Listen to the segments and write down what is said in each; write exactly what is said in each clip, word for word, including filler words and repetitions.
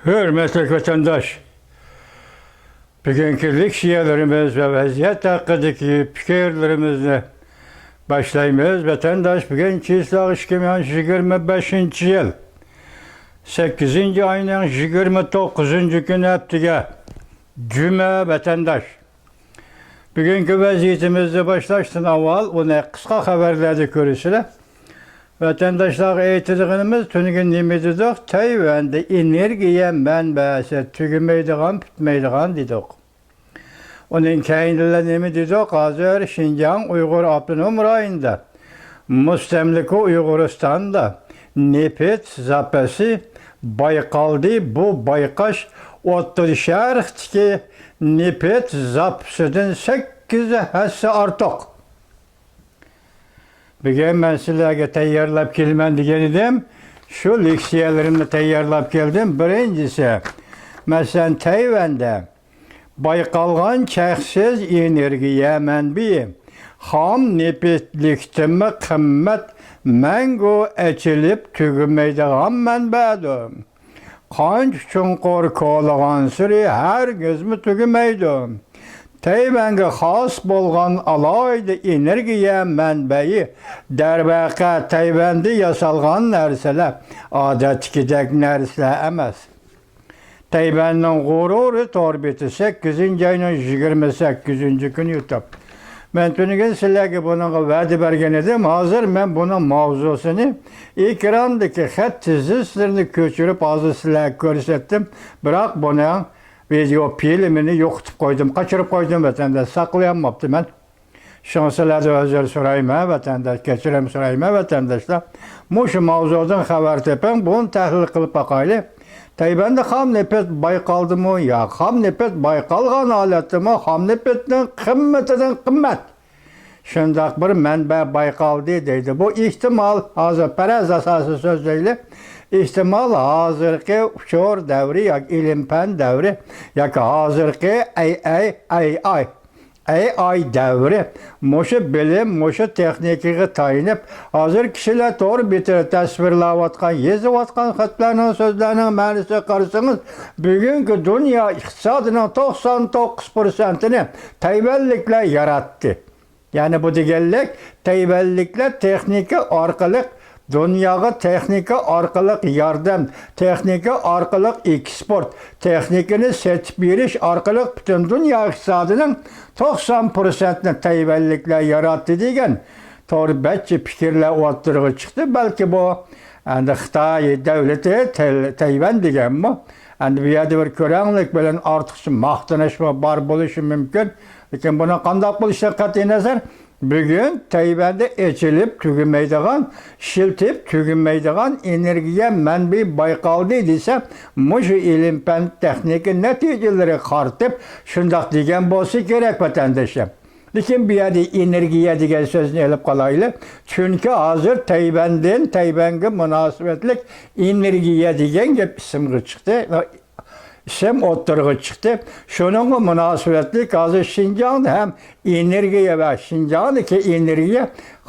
ھۆرمەتلىك ۋەتەنداش، بۈگۈنكى لېكسىيەلىرىمىز ۋە ۋەزىيەت ھەققىدىكى پىكىرلىرىمىزنى باشلايمىز. ۋەتەنداش، بۈگۈن چىسلاغ ئىككى مىڭ يىگىرمە بەشىنچى يىل، سەككىزىنچى ئاينىڭ يىگىرمە توققۇزىنچى كۈنى، ھەپتىگە، جۈمە، ۋەتەنداش. بۈگۈنكى ۋەزىيىتىمىزنى باشلاشتىن ئاۋۋال ئۇنى قىسقا خەۋەرلەردە كۆرىسىلەر. ۋەتەنداشلارغا ئېيتىدىغىنىمىز، تۈنۈگۈن نېمە دېدۇق؟ تەيۋەندە ئېنېرگىيە مەنبەسى تۈگىمەيدىغان، پۈتمەيدىغان دېدۇق. ئۇنىڭ كەينىدىلا نېمە دېدۇق؟ ھازىر شىنجاڭ ئۇيغۇر ئاپتونوم رايونىدا مۇستەملىكە ئۇيغۇرىستاندا نېفىت زاپىسى بايقالدى. بۇ بايقاش ئوتتۇرا شەرقتىكى نېفىت زاپىسىدىن سەككىز ھەسسە ئارتۇق. بۈگۈن مەن سىلەرگە تەييارلاپ كېلىمەن دېگەن ئىدىم. شۇ لېكسىيەلىرىمنى تەييارلاپ كەلدىم. بىرىنچىسى، مەسىلەن، تەيۋەندە بايقالغان چەكسىز ئېنېرگىيە مەنبىيى، خام نېفىت لىكتىمى قىممەت، مەڭگۈ ئېچىلىپ تۈگىمەيدىغان مەنبەدۇر. قانچە چوڭقۇر كولىغانسېرى ھەرگىزمۇ تۈگىمەيدۇ. تەيۋەنگە خاس بولغان ئالاھىدە ئېنېرگىيە مەنبەيى، دەرۋەقە، تەيۋەندە ياسالغان نەرسىلەر ئادەتتىكىدەك نەرسىلەر ئەمەس. تەيۋەننىڭ غۇرۇرى تور بېتى، سەككىزىنچى ئاينىڭ يىگىرمە سەككىزىنچى كۈنى يۇتۇپ. مەن تۈنۈگۈن سىلەرگە بۇنىڭغا ۋەدە بەرگەن ئىدىم. ھازىر مەن بۇنىڭ ماۋزۇسىنى، ئېكراندىكى خەت تىزىسلىرىنى كۆچۈرۈپ، ھازىر سىلەرگە كۆرسەتتىم. بىراق بۇنىڭ ۋىدېئو فىلىمىنى يوقىتىپ قويدۇم، قاچۇرۇپ قويدۇم، ۋەتەنداش، ساقلىيالماپتىمەن. شۇڭا سىلەردىن ئۆزۈر سورايمەن، ۋەتەنداش، كەچۈرۈم سورايمەن، ۋەتەنداشلار. مۇشۇ ماۋزۇدىن خەۋەر تېپىڭ، بۇنى تەھلىل قىلىپ باقايلى. تەيۋەندە خام نېفىت بايقالدىمۇ؟ ياق، خام نېفىت بايقالغان ھالەتتىمۇ؟ خام نېفىتنىڭ قىممىتىدىن قىممەت. شۇنداق بىر مەنبە بايقالدى دەيدۇ. بۇ ئېھتىمال، ھازىر پەرەز ئاساسىدا سۆزلەيلى، ئېھتىمال ھازىرقى ئۇچۇر دەۋرى ياكى ئىلىم-پەن دەۋرى ياكى ھازىرقى ئەي ئەي ئەي ئاي ئەي ئاي دەۋرى، مۇشۇ بىلىم، مۇشۇ تېخنىكىغا تايىنىپ، ھازىر كىشىلەر تور بېتىدە تەسۋىرلەۋاتقان، يېزىۋاتقان خەتلەرنىڭ، سۆزلەرنىڭ مەنىسىگە قارىسىڭىز، بۈگۈنكى دۇنيا ئىقتىسادىنىڭ توقسان توققۇز پىرسەنتىنى تەيۋەنلىكلەر ياراتتى. يەنى بۇ دېگەنلىك، تەيۋەنلىكلەر تېخنىكا ئارقىلىق دۇنياغا تېخنىكا ئارقىلىق ياردەم، تېخنىكا ئارقىلىق ئېكسپورت، تېخنىكىنى سېتىپ بېرىش ئارقىلىق پۈتۈن دۇنيا ئىقتىسادىنىڭ توقسان پىرسەنتىنى تەيۋەنلىكلەر ياراتتى دېگەن تور بەتچى پىكىرلەر ئوتتۇرىغا چىقتى. بەلكى بۇ ئەمدى خىتاي دەۋلىتى تەل-، تەيۋەن دېگەنمۇ؟ ئەمدى بۇ يەردە بىر كۆرەڭلىك بىلەن ئارتۇقچە ماختىنىشمۇ بار بولۇشى مۇمكىن. لېكىن بۇنىڭ قانداق بولۇشىدىن قەتئىينەزەر، بۈگۈن تەيۋەندە ئېچىلىپ تۈگىمەيدىغان، ئىشلىتىپ تۈگىمەيدىغان ئېنېرگىيە مەنبىيى بايقالدى دېسە، مۇشۇ ئىلىم-پەن، تېخنىكا نەتىجىلىرىگە قارىتىپ شۇنداق دېگەن بولسا كېرەك، ۋەتەندىشىم. لېكىن بۇ يەردە ئېنېرگىيە دېگەن سۆزنى ئېلىپ قالايلى. چۈنكى ھازىر تەيۋەندىن، تەيۋەنگە مۇناسىۋەتلىك ئېنېرگىيە دېگەن گەپ ئىسىمغا چىقتى. ئىسىم ئوتتۇرىغا چىقتى. شۇنىڭغا مۇناسىۋەتلىك ھازىر شىنجاڭدا ھەم ئېنېرگىيە ۋە شىنجاڭدىكى ئېنېرگىيە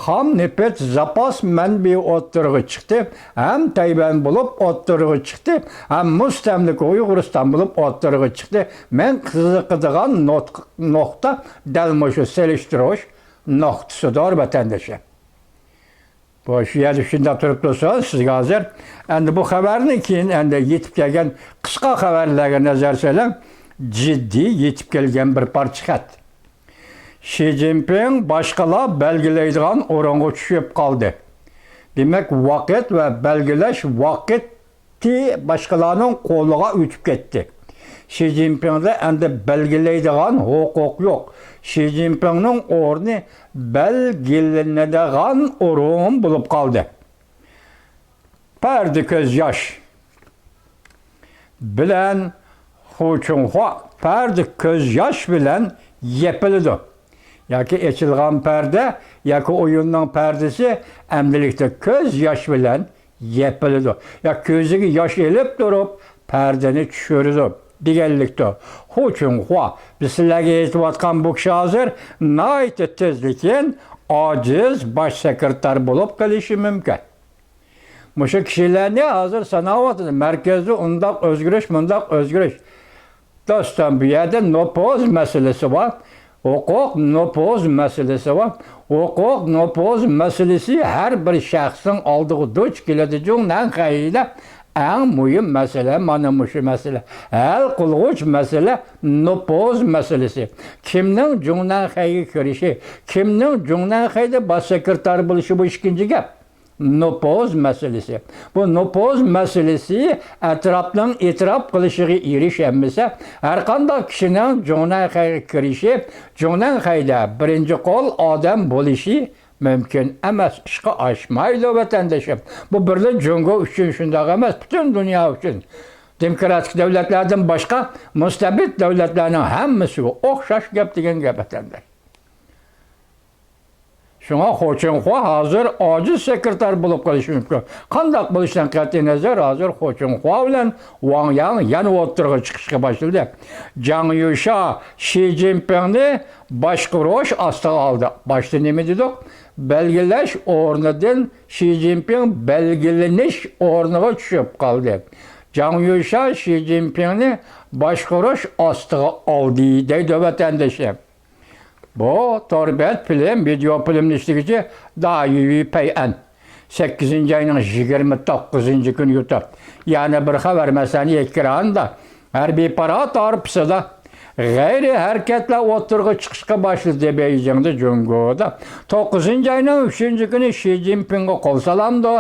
خام نېفىت زاپاس مەنبىيى ئوتتۇرىغا چىقتى. ھەم تەيۋەن بولۇپ ئوتتۇرىغا چىقتى، ھەم مۇستەملىكە ئۇيغۇرىستان بولۇپ ئوتتۇرىغا چىقتى. مەن قىزىقىدىغان نۇت-، نۇقتا دەل مۇشۇ سېلىشتۇرۇش نۇقتىسىدۇر، ۋەتەندىشىم. بۇ شۇ يەردە شۇنداق تۇرۇپ تۇرسا، سىزگە ھازىر ئەمدى بۇ خەۋەردىن كېيىن ئەمدى يېتىپ كەلگەن، قىسقا خەۋەرلەرگە نەزەر سېلىڭ. جىددىي يېتىپ كەلگەن بىر پارچە خەت. شى جىنپىڭ باشقىلار بەلگىلەيدىغان ئورۇنغا چۈشۈپ قالدى. دېمەك، ۋاقىت ۋە بەلگىلەش ۋاقىت باشقىلارنىڭ قولىغا ئۆتۈپ كەتتى. شى جىنپىڭدا ئەمدى بەلگىلەيدىغان ھوقۇق يوق. شى جىنپىڭنىڭ ئورنى بەلگىلىنىدىغان ئورۇن بولۇپ قالدى. پەردە كۆز ياش بىلەن خۇ چۇڭخۇا پەردە كۆز ياش بىلەن يېپىلىدۇ. ياكى ئېچىلغان پەردە، ياكى ئويۇننىڭ پەردىسى ئەمدىلىكتە كۆز ياش بىلەن يېپىلىدۇ. يا كۆزىگە ياش ئېلىپ تۇرۇپ، پەردىنى چۈشۈرىدۇ دېگەنلىكتۇر. خۇ چۇڭخۇا، بىز سىلەرگە ئېيتىۋاتقان بۇ كىشى ھازىر ناھايىتى تېزدىن كېيىن ئاجىز باش سېكرېتار بولۇپ قېلىشى مۇمكىن. مۇشۇ كىشىلەرنى ھازىر ساناۋاتىدۇ. مەركەزدە ئۇنداق ئۆزگىرىش، مۇنداق ئۆزگىرىش. دوستۇم، بۇ يەردە نوپۇز مەسىلىسى بار. ھوقۇق، نوپۇز مەسىلىسى بار. ھوقۇق، نوپۇز مەسىلىسى ھەر بىر شەخسنىڭ ئالدىغا دۇچ كېلىدۇ. جۇڭنەن خەيدە ئەڭ مۇھىم مەسىلە مانا مۇشۇ مەسىلە. ھەل قىلغۇچ مەسىلە نوپۇز مەسىلىسى. كىمنىڭ جۇڭنەن خەيگە كىرىشى، كىمنىڭ جۇڭنەن خەيدە باش سېكرېتار بولۇشى، بۇ ئىككىنچى گەپ. نوپۇز مەسىلىسى. بۇ نوپۇز مەسىلىسى ئەتراپنىڭ ئېتىراپ قىلىشىغا ئېرىشەلمىسە، ھەرقانداق كىشىنىڭ جۇڭنەنخەيگە كىرىشى، جۇڭنەنخەيدە بىرىنچى قول ئادەم بولۇشى مۇمكىن ئەمەس، ئىشقا ئاشمايدۇ، ۋەتەندىشىم. بۇ بىرلا جۇڭگو ئۈچۈن شۇنداق ئەمەس، پۈتۈن دۇنيا ئۈچۈن. دېموكراتىك دۆلەتلەردىن باشقا مۇستەبىت دۆلەتلەرنىڭ ھەممىسىگە ئوخشاش گەپ دېگەن گەپ، ۋەتەنداش. شۇڭا خو چۈنخۇا ھازىر ئاجىز سېكرېتار بولۇپ قېلىشى مۇمكىن. قانداق بولۇشىدىن قەتئىينەزەر، ھازىر خو چۈنخۇا بىلەن ۋاڭ ياڭ يەنە ئوتتۇرىغا چىقىشقا باشلىدى. جاڭ يۈشا شى جىنپىڭنى باشقۇرۇش ئاستىغا ئالدى. باشتا نېمە دېدۇق؟ بەلگىلەش ئورنىدىن شى جىنپىڭ بەلگىلىنىش ئورنىغا چۈشۈپ قالدى. جاڭ يۈشا شى جىنپىڭنى باشقۇرۇش ئاستىغا ئالدى، دەيدۇ ۋەتەندىشى. بۇ تور بەت فىلىم، ۋىدېئو فىلىمنى ئىشلىگۈچى دايۈي پەيئەن. سەككىزىنچى ئاينىڭ يىگىرمە توققۇزىنچى كۈنى يۇتۇپ. يەنە بىر خەۋەر، مەسىلەن، ئېكراندا ھەربىي پارات ھارپىسىدا غەيرىي ھەرىكەتلەر ئوتتۇرىغا چىقىشقا باشلىدى. بېيجىڭدا، جۇڭگودا توققۇزىنچى ئاينىڭ ئۈچىنچى كۈنى شى جىنپىڭغا قول سالامدۇ.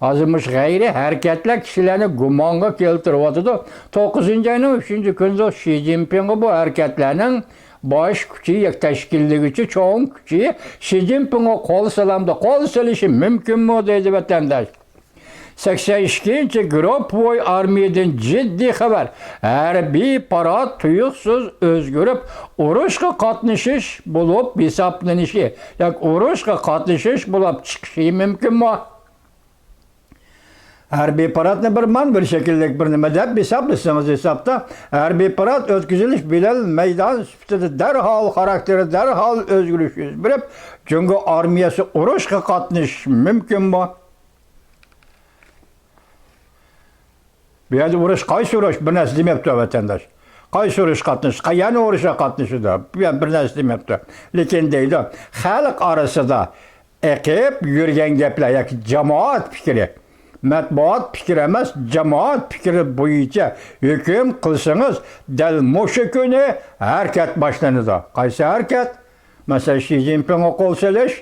ھازىر مۇشۇ غەيرىي ھەرىكەتلەر كىشىلەرنى گۇمانغا كەلتۈرۈۋاتىدۇ. توققۇزىنچى ئاينىڭ ئۈچىنچى كۈنىدە شى جىنپىڭغا بۇ ھەرىكەتلەرنىڭ باش كۈچى، ياكى تەشكىللىگۈچى چوڭ كۈچى شى جىنپىڭغا قول سالامدۇ، قول سېلىشى مۇمكىنمۇ دەيدۇ ۋەتەنداش. سەكسەن ئىككىنچى گۇرۇپپىۋوي ئارمىيەدىن جىددىي خەۋەر. ھەربىي پارات تۇيۇقسىز ئۆزگىرىپ، ئۇرۇشقا قاتنىشىش بولۇپ ھېسابلىنىشى ياكى ئۇرۇشقا قاتنىشىش بولۇپ چىقىشى مۇمكىنمۇ؟ ھەربىي پاراتنى بىر مان بىر شەكىللىك بىر نېمە دەپ ھېسابلىسىڭىز، ھېسابتا ھەربىي پارات ئۆتكۈزۈلۈش بىلەن مەيدان سۈپىتىدە دەرھال خاراكتېرى دەرھال ئۆزگىرىش يۈز بېرىپ، جۇڭگو ئارمىيەسى ئۇرۇشقا قاتنىشىشى مۇمكىنمۇ؟ بۇ يەردە ئۇرۇش، قايسى ئۇرۇش؟ بىر نەرسە دېمەپتۇ ۋەتەنداش. قايسى ئۇرۇش قاتنىشىش؟ قا-، يەنە ئۇرۇشقا قاتنىشىدۇ. بۇ يەردە بىر نەرسە دېمەپتۇ. لېكىن دەيدۇ، خەلق ئارىسىدا ئېقىپ يۈرگەن گەپلەر ياكى جامائەت پىكرى، مەتبۇئات پىكرى ئەمەس، جامائەت پىكرى بويىچە ھۆكۈم قىلسىڭىز، دەل مۇشۇ كۈنى ھەرىكەت باشلىنىدۇ. قايسى ھەرىكەت؟ مەسىلەن، شى جىنپىڭغا قول سېلىش،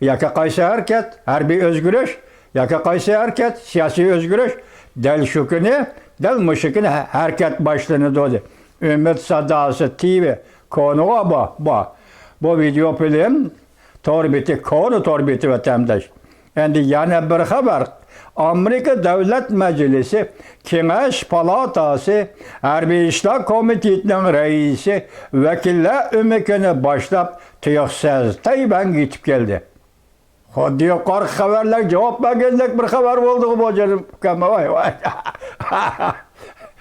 ياكى قايسى ھەرىكەت، ھەربىي ئۆزگىرىش، ياكى قايسى ھەرىكەت، سىياسىي ئۆزگىرىش، دەل شۇ كۈنى، دەل مۇشۇ كۈنى ھە-، ھەرىكەت باشلىنىدۇ، دېدى. ئۈمىد ساداسى تىۋى، كونىغۇ بار، بار. بۇ ۋىدېئو فىلىم تور بېتى، كونا تور بېتى، ۋەتەنداش. ئەمدى يەنە بىر خەۋەر. ئامېرىكا دۆلەت مەجلىسى، كېڭەش پالاتاسى، ھەربىي ئىشلار كومىتېتىنىڭ رەئىسى ۋەكىللەر ئۆمىكىنى باشلاپ، تۇيۇقسىز تەيۋەنگە يېتىپ كەلدى. خۇددى يۇقىرىقى خەۋەرلەرگە جاۋاب بەرگەندەك بىر خەۋەر بولدىغۇ بۇ، جېنىم ئۇكام، ۋاي، ۋاي.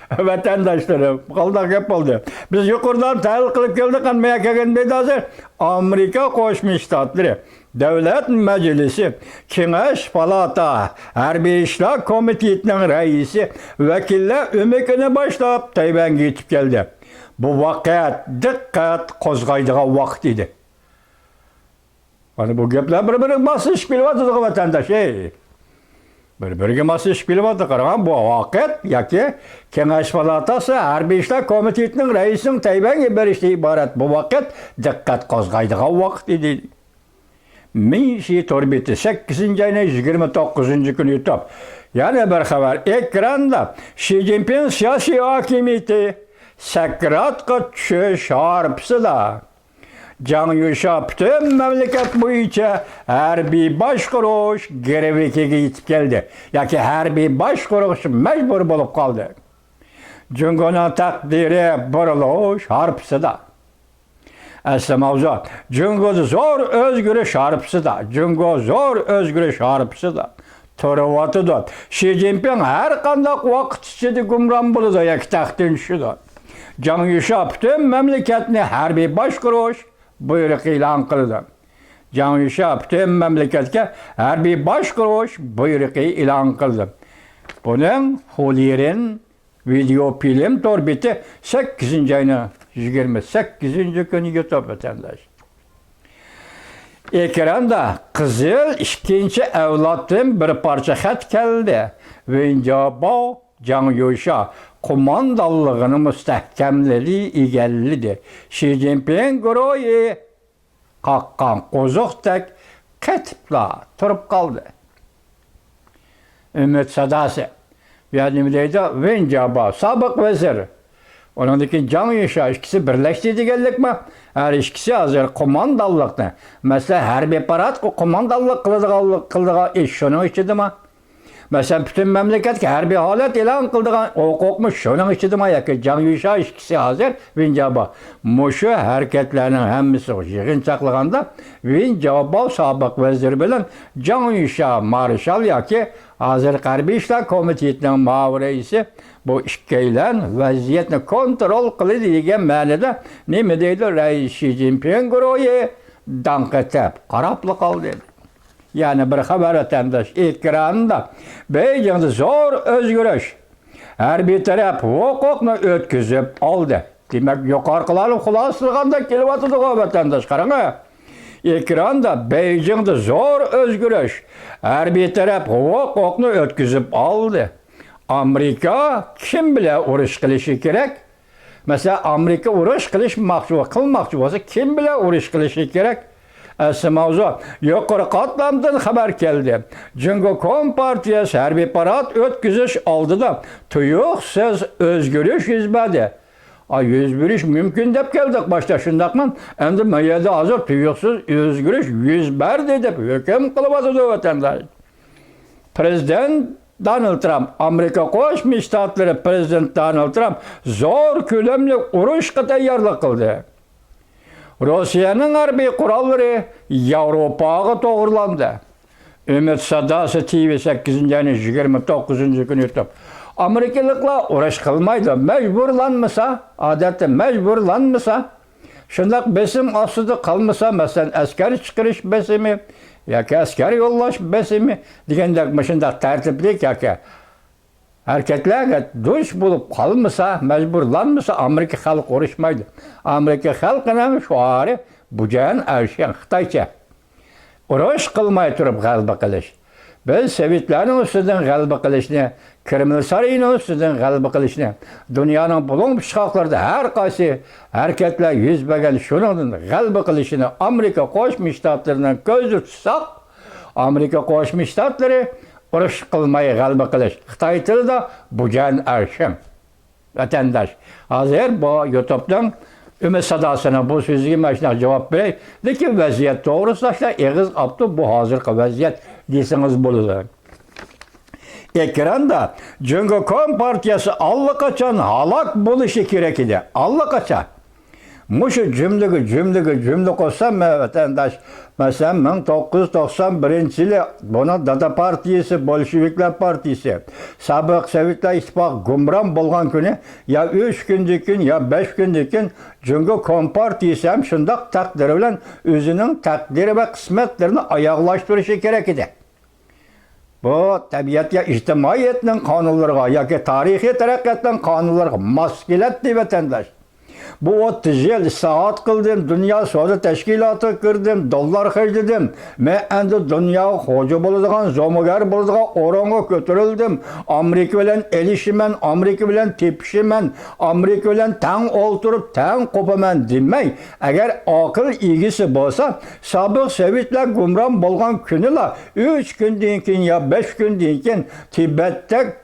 ۋەتەنداشلىرىم، قانداق گەپ بولدى؟ بىز يۇقىرىدىن تەھلىل قىلىپ كەلدۇق، ئەمما يەنە كەلگەن پېتى ھازىر ئامېرىكا قوشما شتاتلىرى دۆلەت مەجلىسى، كېڭەش پالاتا، ھەربىي ئىشلار كومىتېتىنىڭ رەئىسى ۋەكىللەر ئۆمىكىنى باشلاپ تەيۋەنگە يېتىپ كەلدى. بۇ ۋاقىت دىققەت قوزغايدىغان ۋاقىت ئىدى. مانا بۇ گەپلەر بىر-بىرىگە ماسلىشىپ كېلىۋاتىدىغۇ، ۋەتەنداش، ھەي. بىر-بىرىگە ماسلىشىپ كېلىۋاتىدۇ. قاراڭ، بۇ ۋاقىت ياكى كېڭەش پالاتاسى ھەربىي ئىشلار كومىتېتىنىڭ رەئىسىنىڭ تەيۋەنگە بېرىشىدىن ئىبارەت بۇ ۋاقىت دىققەت قوزغايدىغان ۋاقىت ئىدى. مىڭشى تور بېتى، سەككىزىنچى ئاينىڭ يىگىرمە توققۇزىنچى كۈنى يۇتۇپ. يەنە بىر خەۋەر. ئېكراندا شى جىنپىڭ سىياسىي ھاكىمىيىتى سەكراتقا چۈشۈش ھارپىسىدا. جاڭ يۈشا پۈتۈن مەملىكەت بويىچە ھەربىي باشقۇرۇش گىرۋىكىگە يېتىپ كەلدى ياكى ھەربىي باشقۇرۇش مەجبۇرى بولۇپ قالدى. جۇڭگونىڭ تەقدىرى بۇرۇلۇش ھارپىسىدا. ئەسلى ماۋزۇ، جۇڭگو زور ئۆزگىرىش ھارپىسىدا، جۇڭگو زور ئۆزگىرىش ھارپىسىدا تۇرۇۋاتىدۇ. شى جىنپىڭ ھەر قانداق ۋاقىت ئىچىدە گۇمران بولىدۇ ياكى تەختتىن چۈشىدۇ. جاڭ يۈشا پۈتۈن مەملىكەتنى ھەربىي باشقۇرۇش بۇيرۇقى ئېلان قىلىدۇ. جاڭ يۈشيا پۈتۈن مەملىكەتكە ھەربىي باشقۇرۇش بۇيرۇقى ئېلان قىلدى. بۇنىڭ خۇليىرىن ۋىدېئو فىلىم تور بېتى سەككىزىنچى ئاينىڭ يىگىرمە سەككىزىنچى كۈنى يۇتۇپ ۋەتەنداش. ئېكراندا قىزىل ئىككىنچى ئەۋلادتىن بىر پارچە خەت كەلدى. ۋېن جياباۋ جاڭ يۈشيا قوماندانلىقىنى مۇستەھكەملىدى، ئىگىلىدى. شى جىنپىڭ گۇرۇھى قاققان قوزۇقتەك قېتىپلا تۇرۇپ قالدى. ئۈمىد ساداسى. بۇ يەردە نېمە دەيدۇ؟ ۋېن جياباۋ، سابىق ۋەزىر. ئۇنىڭدىن كېيىن جاڭ يۈشيا ئىككىسى بىرلەشتى دېگەنلىكمۇ؟ ھەر ئىككىسى ھازىر قوماندانلىقنى، مەسىلەن، ھەربىي پاراتقا قوماندانلىق قىلىدىغانلىق، قىلىدىغان ئىش شۇنىڭ ئىچىدىمۇ؟ مەسىلەن، پۈتۈن مەملىكەتكە ھەربىي ھالەت ئېلان قىلىدىغان ھوقۇقمۇ شۇنىڭ ئىچىدىمۇ ياكى جاڭ يۈشيا ئىككىسى ھازىر ۋېن جياباۋ؟ مۇشۇ ھەرىكەتلەرنىڭ ھەممىسىنى يىغىنچاقلىغاندا، ۋېن جياباۋ سابىق ۋەزىر بىلەن جاڭ يۈشيا مارشال ياكى ھازىرقى ھەربىي ئىشلار كومىتېتىنىڭ مۇئاۋىن رەئىسى بۇ ئىككىيلەن ۋەزىيەتنى كونترول قىلىدۇ دېگەن مەنىدە نېمە دەيدۇ؟ رەئىس شى جىنپىڭ گۇرۇھى داڭ قېتىپ قاراپلا قالدى. يەنە بىر خەۋەر ۋەتەنداش ئېكراندا. بېيجىڭدا زور ئۆزگىرىش. ھەربىي تەرەپ ھوقۇقنى ئۆتكۈزۈپ ئالدى. دېمەك، يۇقىرىقىلارنى خۇلاسىلىغاندا كېلىۋاتىدىغۇ ۋەتەنداش، قاراڭە. ئېكراندا بېيجىڭدا زور ئۆزگىرىش. ھەربىي تەرەپ ھوقۇقنى ئۆتكۈزۈپ ئالدى. ئامېرىكا كىم بىلەن ئۇرۇش قىلىشى كېرەك؟ مەسىلەن، ئامېرىكا ئۇرۇش قىلىشماقچى، قىلماقچى بولسا، كىم بىلەن ئۇرۇش قىلىشى كېرەك؟ ئەسلى ماۋزۇ، يۇقىرى قاتلامدىن خەۋەر كەلدى. جۇڭگو كومپارتىيەسى ھەربىي پارات ئۆتكۈزۈش ئالدىدا تۇيۇقسىز ئۆزگىرىش يۈز بەردى. ئا، يۈز بېرىش مۇمكىن دەپ كەلدۇق باشتا، شۇنداقمۇ؟ ئەمدى ما يەردە ھازىر تۇيۇقسىز ئۆزگىرىش يۈز بەردى دەپ ھۆكۈم قىلىۋاتىدۇ ۋەتەنداش. پرېزىدېنت دونالد ترامپ، ئامېرىكا قوشما شتاتلىرى پرېزىدېنتى دونالد ترامپ زور كۆلەملىك ئۇرۇشقا تەييارلىق قىلدى. روسىيەنىڭ ھەربىي قوراللىرى ياۋروپاغا توغرىلاندى. ئۈمىد ساداسى تىۋى سەككىزىنچى ئاينىڭ يىگىرمە توققۇزىنچى كۈنى يۇتۇپ، ئامېرىكىلىقلار ئۇرۇش قىلمايدۇ، مەجبۇرلانمىسا، ئادەتتە مەجبۇرلانمىسا، شۇنداق بېسىم ئاستىدا قالمىسا، مەسىلەن، ئەسكەر چىقىرىش بېسىمى ياكى ئەسكەر يوللاش بېسىمى دېگەندەك مۇشۇنداق تەرتىپلىك ياكى ھەرىكەتلەرگە دۇچ بولۇپ قالمىسا، مەجبۇرلانمىسا، ئامېرىكا خەلقى ئۇرۇشمايدۇ. ئامېرىكا خەلقىنىڭ شوئارى بۇجەن ئەرشىڭ خىتايچە. ئۇرۇش قىلماي تۇرۇپ غەلىبە قىلىش. بىز سوۋېتلارنىڭ ئۈستىدىن غەلىبە قىلىشنى، كرېمل سارىيىنىڭ ئۈستىدىن غەلىبە قىلىشنى، دۇنيانىڭ بۇلۇڭ پۇچقاقلىرىدا ھەر قايسى ھەرىكەتلەر يۈز بەرگەن شۇنىڭدىن غەلىبە قىلىشنى ئامېرىكا قوشما شتاتلىرىنىڭ كۆزىدە تۇتساق، ئامېرىكا قوشما شتاتلىرى ئۇرۇش قىلماي غەلىبە قىلىش. خىتاي تىلىدا بۇجەن ئەرشىڭ. ۋەتەنداش، ھازىر بۇ يۇتۇبنىڭ ئۈمىد ساداسىنىڭ بۇ سۆزىگە مەن شۇنداق جاۋاب بېرەي. لېكىن ۋەزىيەت توغرىسىدا ئاشۇنداق ئېغىز ئاپتۇ، بۇ ھازىرقى ۋەزىيەت دېسىڭىز بولىدۇ. ئېكراندا جۇڭگو كومپارتىيەسى ئاللىقاچان ھالاك بولۇشى كېرەك ئىدى. ئاللىقاچان. مۇشۇ جۈملىگە، جۈملىگە، جۈملە قوشسام، مەن ۋەتەنداش، مەسىلەن، مىڭ توققۇز يۈز توقسان بىرىنچى يىلى بۇنىڭ دادا پارتىيىسى، بولشېۋىكلار پارتىيىسى، سابىق سوۋېتلار ئىتتىپاقى گۇمران بولغان كۈنى يا ئۈچ كۈندىن كېيىن، يا بەش كۈندىن كېيىن جۇڭگو كومپارتىيىسى ھەم شۇنداق تەقدىرى بىلەن ئۆزىنىڭ تەقدىرى ۋە قىسمەتلىرىنى ئاياغلاشتۇرۇشى كېرەك ئىدى. بۇ تەبىئەتكە، ئىجتىمائىيەتنىڭ قانۇنلىرىغا ياكى تارىخىي تەرەققىياتنىڭ قانۇنلىرىغا ماس كېلەتتى، ۋەتەنداش. بۇ ئوتتۇز يىل ئىسلاھات قىلدىم، دۇنيا سودا تەشكىلاتىغا كىردىم، دوللار خەجلىدىم. مەن ئەمدى دۇنياغا خوجا بولىدىغان، زومىگەر بولىدىغان ئورۇنغا كۆتۈرۈلدۈم. ئامېرىكا بىلەن ئېلىشىمەن، ئامېرىكا بىلەن تېپىشىمەن، ئامېرىكا بىلەن تەڭ ئولتۇرۇپ، تەڭ قوپىمەن دېمەي، ئەگەر ئاقىل ئىگىسى بولسا، سابىق سوۋېتلار گۇمران بولغان كۈنىلا ئۈچ كۈندىن كېيىن يا بەش كۈندىن كېيىن تىبەتتەك،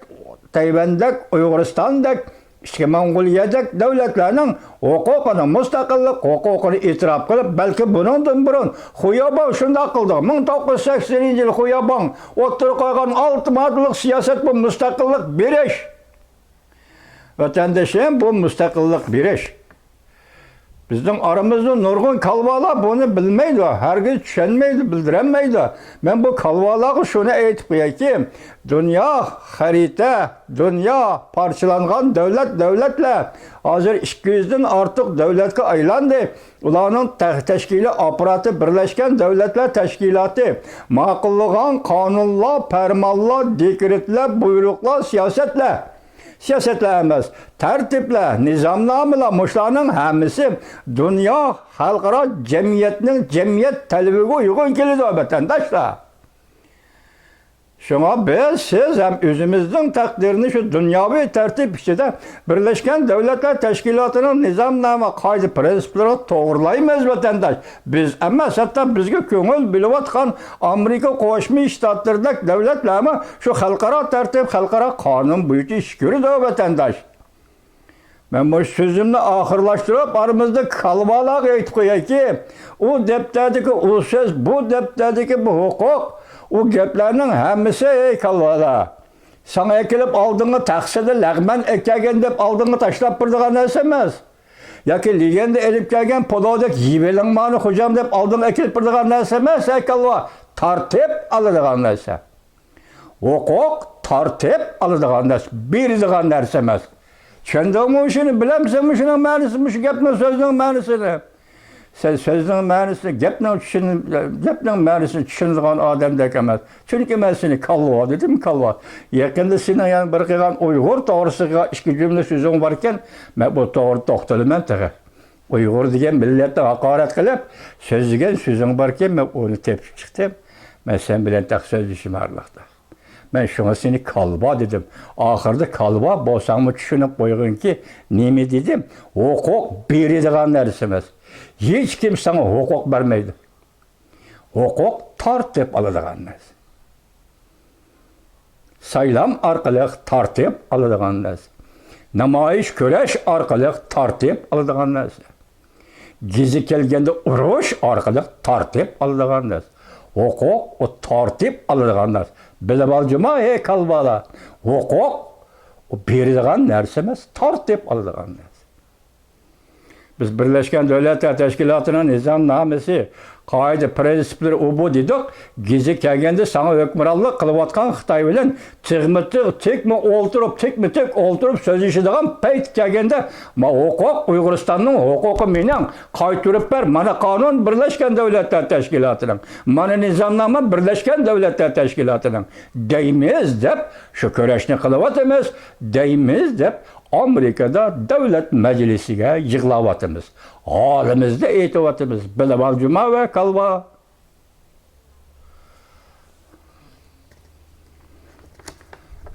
تەيۋەندەك، ئۇيغۇرىستاندەك، ئىچكى موڭغۇلىيەدەك دۆلەتلەرنىڭ ھوقۇقىنى، مۇستەقىللىق ھوقۇقىنى ئېتىراپ قىلىپ، بەلكى بۇنىڭدىن بۇرۇن خۇياباڭ شۇنداق قىلدى. مىڭ توققۇز يۈز سەكسىنىنچى يىلى خۇياباڭ ئوتتۇرىغا قويغان ئالتە ماددىلىق سىياسەت، بۇ مۇستەقىللىق بېرىش. ۋەتەندىشىم، بۇ مۇستەقىللىق بېرىش. بىزنىڭ ئارىمىزدا نۇرغۇن كالۋالار بۇنى بىلمەيدۇ، ھەرگىز چۈشەنمەيدۇ، بىلدۈرەلمەيدۇ. مەن بۇ كالۋالارغا شۇنى ئېيتىپ قويايكى، دۇنيا خەرىتە، دۇنيا پارچىلانغان دۆلەت، دۆلەتلەر ھازىر ئىككى يۈزدىن ئارتۇق دۆلەتكە ئايلاندى. ئۇلارنىڭ تەخ-، تەشكىلىي ئاپپاراتى بىرلەشكەن دۆلەتلەر تەشكىلاتى، ماقۇللىغان قانۇنلار، پەرمانلار، دېكرېتلەر، بۇيرۇقلار، سىياسەتلەر، سىياسەتلەر ئەمەس، تەرتىپلەر، نىزامنامىلار، مۇشۇلارنىڭ ھەممىسى دۇنيا خەلقئارا جەمئىيەتنىڭ جەمئىيەت تەلىپىگە ئۇيغۇن كېلىدۇ، ۋەتەنداشلار. شۇڭا بىز، سىز ھەم ئۆزىمىزنىڭ تەقدىرىنى شۇ دۇنياۋى تەرتىپ ئىچىدە بىرلەشكەن دۆلەتلەر تەشكىلاتىنىڭ نىزامنامە، قائىدە، پىرىنسىپلىرىغا توغرىلايمىز، ۋەتەنداش. بىز ئەمەس، ھەتتا بىزگە كۆڭۈل بۆلۈۋاتقان ئامېرىكا قوشما شتاتلىرىدەك دۆلەتلەرمۇ شۇ خەلقئارا تەرتىپ، خەلقئارا قانۇن بويىچە ئىش كۆرىدۇ، ۋەتەنداش. مەن مۇشۇ سۆزۈمنى ئاخىرلاشتۇرۇپ، ئارىمىزدا كالۋالارغا ئېيتىپ قويايكى، ئۇ دەپتەردىكى ئۇ سۆز، بۇ دەپتەردىكى بۇ ھوقۇق، ئۇ گەپلەرنىڭ ھەممىسى، ئەي كالۋالار، ساڭا ئەكېلىپ ئالدىڭغا تەخسىدە لەغمەن ئەكەلگەن دەپ ئالدىڭغا تاشلاپ بېرىدىغان نەرسە ئەمەس. ياكى لېگەندە ئېلىپ كەلگەن پۇلاۋدەك يېۋېلىڭ مانى خوجام دەپ ئالدىڭغا ئەكېلىپ بېرىدىغان نەرسە ئەمەس، ئەي كالۋا، تارتىپ ئالىدىغان نەرسە. ھوقۇق تارتىپ ئالىدىغان نەرسە، بېرىدىغان نەرسە ئەمەس. چۈشەندىڭمۇ شۇنى؟ بىلەمسەن مۇشۇنىڭ مەنىسىنى، مۇشۇ گەپنىڭ، سۆزنىڭ مەنىسىنى؟ سەن سۆزنىڭ مەنىسىنى، گەپنىڭ چۈشىنى، گەپنىڭ مەنىسىنى چۈشىنىدىغان ئادەمدەك ئەمەس. چۈنكى مەن سېنى كالۋا دېدىم، كالۋا. يېقىندا سېنىڭ يەنە بىر قىلغان ئۇيغۇر توغرىسىدا ئىككى جۈملە سۆزۈڭ باركەن، مەن بۇ توغرىدا توختىلىمەن تېخى. ئۇيغۇر دېگەن مىللەتنى ھاقارەت قىلىپ سۆزلىگەن سۆزۈڭ باركەن، مەن ئۇنى تېپىپ چىقتىم. مەن سەن بىلەن تېخى سۆزلىشىم ئارىلىقتا. مەن شۇڭا سېنى كالۋا دېدىم. ئاخىرىدا كالۋا بولساڭمۇ چۈشىنىپ قويغىنكى، نېمە دېدىم؟ ھوقۇق بېرىدىغان نەرسە ئەمەس. ھېچكىم ساڭا ھوقۇق بەرمەيدۇ. ھوقۇق تارتىپ ئالىدىغان نەرسە. سايلام ئارقىلىق تارتىپ ئالىدىغان نەرسە. نامايىش، كۈرەش ئارقىلىق تارتىپ ئالىدىغان نەرسە. گېزى كەلگەندە ئۇرۇش ئارقىلىق تارتىپ ئالىدىغان نەرسە. ھوقۇق، ئۇ تارتىپ ئالىدىغان نەرسە. بىلىۋال جۇما، ھەي كالۋالار، ھوقۇق، ئۇ بېرىدىغان نەرسە ئەمەس، تارتىپ ئالىدىغان نەرسە. بىز بىرلەشكەن دۆلەتلەر تەشكىلاتىنىڭ نىزامنامىسى، قائىدە، پىرىنسىپلىرى ئۇ بۇ دېدۇق. گېزى كەلگەندە ساڭا ھۆكۈمرانلىق قىلىۋاتقان خىتاي بىلەن تىغمۇ تىغ، تىكمۇ ئولتۇرۇپ، تىكمۇ تىك ئولتۇرۇپ سۆزلىشىدىغان پەيت كەلگەندە، ما ھوقۇق، ئۇيغۇرىستاننىڭ ھوقۇقى مېنىڭ، قايتۇرۇپ بەر، مانا قانۇن بىرلەشكەن دۆلەتلەر تەشكىلاتىنىڭ، مانا نىزامنامە بىرلەشكەن دۆلەتلەر تەشكىلاتىنىڭ دەيمىز دەپ شۇ كۈرەشنى قىلىۋاتىمىز، دەيمىز دەپ ئامېرىكىدا دۆلەت مەجلىسىگە يىغلاۋاتىمىز. ھالىمىزنى ئېيتىۋاتىمىز. بىلىۋال جۇما ۋە كالۋا.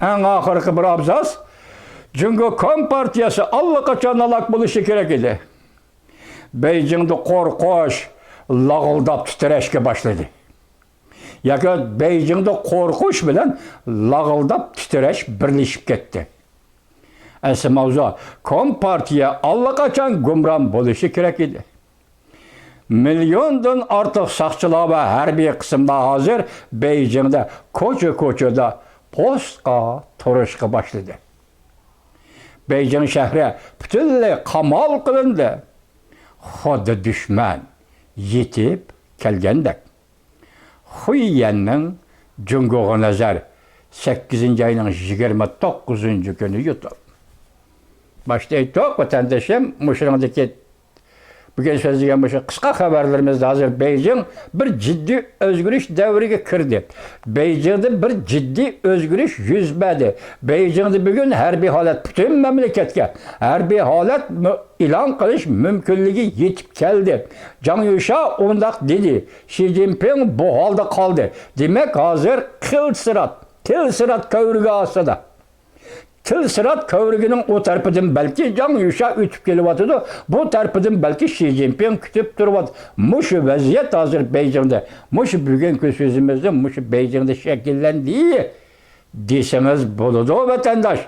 ئەڭ ئاخىرقى بىر ئابزاس. جۇڭگو كومپارتىيەسى ئاللىقاچان ھالاك بولۇشى كېرەك ئىدى. بېيجىڭدا قورقۇش لاغىلداپ تىترەشكە باشلىدى. ياكى بېيجىڭدا قورقۇش بىلەن لاغىلداپ تىترەش بىرلىشىپ كەتتى. ئەسلى ماۋزۇ، كومپارتىيە ئاللىقاچان گۇمران بولۇشى كېرەك ئىدى. مىليوندىن ئارتۇق ساقچىلار ۋە ھەربىي قىسىملار ھازىر بېيجىڭدا كوچا-كوچىدا پوستقا تۇرۇشقا باشلىدى. بېيجىڭ شەھىرى پۈتۈنلەي قامال قىلىندى. خۇددى دۈشمەن يېتىپ كەلگەندەك. خۇييەننىڭ جۇڭگوغا نەزەر، سەككىزىنچى ئاينىڭ يىگىرمە توققۇزىنچى كۈنى يۇتۇپ. باشتا ئېيتتۇق، ۋەتەندىشىم، مۇشۇنىڭدىكى بۈگۈن سۆزلىگەن مۇشۇ قىسقا خەۋەرلىرىمىزدە ھازىر بېيجىڭ بىر جىددىي ئۆزگىرىش دەۋرىگە كىردى. بېيجىڭدا بىر جىددىي ئۆزگىرىش يۈز بەردى. بېيجىڭدا بۈگۈن ھەربىي ھالەت پۈتۈن مەملىكەتكە ھەربىي ھالەت مۇ-، ئېلان قىلىش مۇمكىنلىكى يېتىپ كەلدى. جاڭ يۈشا ئۇنداق دېدى. شى جىنپىڭ بۇ ھالدا قالدى. دېمەك، ھازىر قىلچىسىرات، تىلسىرات كۆۋرۈكى ئاستىدا. تىلسىرات كۆۋرۈكىنىڭ ئۇ تەرىپىدىن بەلكى جاڭ يۈشا ئۆتۈپ كېلىۋاتىدۇ، بۇ تەرىپىدىن بەلكى شى جىنپىڭ كۈتۈپ تۇرۇۋاتىدۇ. مۇشۇ ۋەزىيەت ھازىر بېيجىڭدا، مۇشۇ بۈگۈنكى سۆزىمىزدە مۇشۇ بېيجىڭدا شەكىللەندى دېسىڭىز بولىدۇ، ۋەتەنداش.